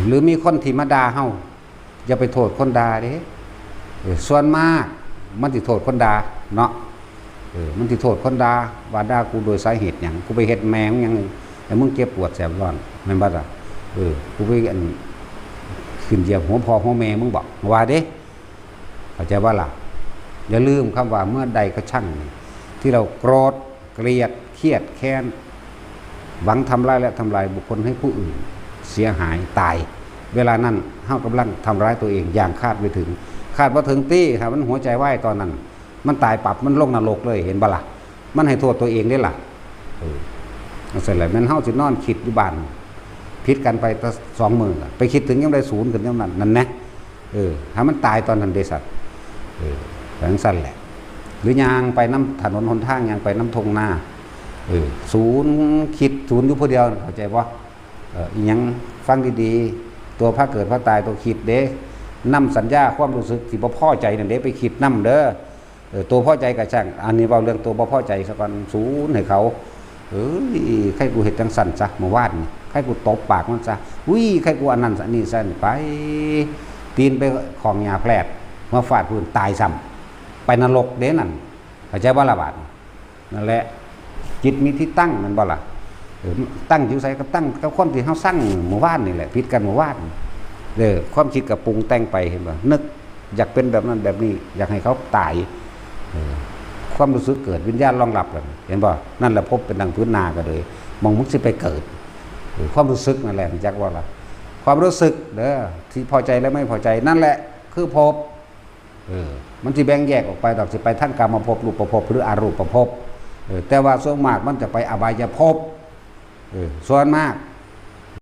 ຫຼືມີຄົນທີ່ມາດ່າເຮົາ ຢ່າໄປໂທດຄົນດ່າເດ້. ເອີ ສ່ວນມາກມັນຊິໂທດຄົນດ່າເນາະ. ເອີ ມັນຊິໂທດຄົນດ່າ ວ່າດ່າກູໂດຍສາເຫດຫຍັງ? ກູໄປເຮັດແມ່ມຶງຫຍັງໃຫ້ມຶງເຈັບປວດແສບຮ້ອນ ແມ່ນບໍ່ລະ? ເອີ ກູໄປ ອັນ ຂຶ້ນຢຽບຫົວພໍ່ຫົວແມ່ມຶງບໍ? ວ່າເດ້. ເຂົ້າໃຈບໍ່ລະ? ຢ່າລືມຄຳວ່າ ເມື່ອໃດກໍຊ່າງທີ່ເຮົາໂກດ ເກລີຍດ ຄຽດແຄ້ນ ຫວັງທຳລາຍ ແລະ ທຳລາຍບຸກຄົນໃຫ້ຜູ້ອື່ນເສຍຫາຍຕາຍ, ເວລານັ້ນເຮົາກຳລັງທຳລາຍຕົວເອງຢ່າງຄາດບໍ່ເຖິງ. ຄາດບໍ່ເຖິງຕິ ຖ້າມັນຫົວໃຈວາຍຕອນນັ້ນ ມັນຕາຍປັບ ມັນລົງນະລົກເລີຍ ເຫັນບໍ່ລະ? ມັນໃຫ້ໂທດຕົວເອງເດ້ລະ. ເອີ ຈັ່ງຊັ້ນແຫຼະ ແມ່ນເຮົາຊິນອນຄິດຢູ່ບ້ານ ຜິດກັນໄປແຕ່ສອງມື້ ໄປຄິດເຖິງຍາມໃດສູນຂຶ້ນຍາມນັ້ນ ນັ້ນແນະ. ເອີ ຖ້າມັນຕາຍຕອນນັ້ນເດ້ສັດ. ເອີ ຈັ່ງຊັ້ນແຫຼະ. ຫຼືຍ່າງໄປນຳຖະໜົນຫົນທາງ ຍ່າງໄປນຳທົ່ງນາ ເອີ ສູນ ຄິດສູນຢູ່ຜູ້ດຽວ ເຂົ້າໃຈບໍ່? ເອີ ອີຫຍັງ ຟັງດີໆ ຕົວພາເກີດພາຕາຍ ຕົວຄິດເດ້ ນຳສັນຍາຄວາມຮູ້ສຶກທີ່ບໍ່ພໍໃຈນັ້ນເດ້ ໄປຄິດນຳເດີ. ເອີ ຕົວພໍໃຈກໍຊ່າງ ອັນນີ້ເວົ້າເລື່ອງຕົວບໍ່ພໍໃຈຊະກ່ອນ ສູນໃຫ້ເຂົາ. ເອີຍ ໃຄ່ກູເຮັດຈັ່ງຊັ້ນຊະ ມື້ວານນີ້ ໃຄ່ກູຕົບປາກມັນຊະ ອຸ້ຍ ໃຄ່ກູອັນນັ້ນອັນນີ້ຊະ ໄປ ຕີນໄປຂ້ອງຫຍ້າແພດ ມາຟາດພື້ນ ຕາຍຊ້ຳ ໄປນະລົກເດ້ນັ້ນ. ເຂົ້າໃຈບໍ່ລະບາດນີ້? ນັ້ນແຫຼະ ຈິດມີທີ່ຕັ້ງ ແມ່ນບໍ່ລະ? ເອີ ຕັ້ງຢູ່ໃສ? ກໍຕັ້ງກັບຄົນທີ່ເຮົາຊັງມື້ວານນີ້ແຫຼະ ຜິດກັນມື້ວານ. ເອີ ຄວາມຄິດກໍປຸງແຕ່ງໄປ ເຫັນບໍ່? ນຶກ ຢາກເປັນແບບນັ້ນແບບນີ້ ຢາກໃຫ້ເຂົາຕາຍ. ເອີ ຄວາມຮູ້ສຶກເກີດ ວິນຍານລອງຮັບແລ້ວ ເຫັນບໍ່? ນັ້ນແຫຼະ ພົບເປັນດັ່ງພື້ນນາກໍເລີຍ ໝ່ອງມຶງຊິໄປເກີດ. ເອີ ຄວາມຮູ້ສຶກນັ້ນແຫຼະ ຮູ້ຈັກບໍ່ລະ? ຄວາມຮູ້ສຶກເດີ ທີ່ພໍໃຈ ແລະ ໄມ່ພໍໃຈ ນັ້ນແຫຼະຄືພົບ. ເອີ ມັນຊິແບ່ງແຍກອອກໄປດອກ ຊິໄປທາງກາມະພົບ ຮູບປະພົບ ຫຼື ອະຮູບປະພົບ. ເອີ ແຕ່ວ່າສ່ວນມາກມັນຈະໄປອະບາຍຍະພົບ. ເອີ ສ່ວນມາກ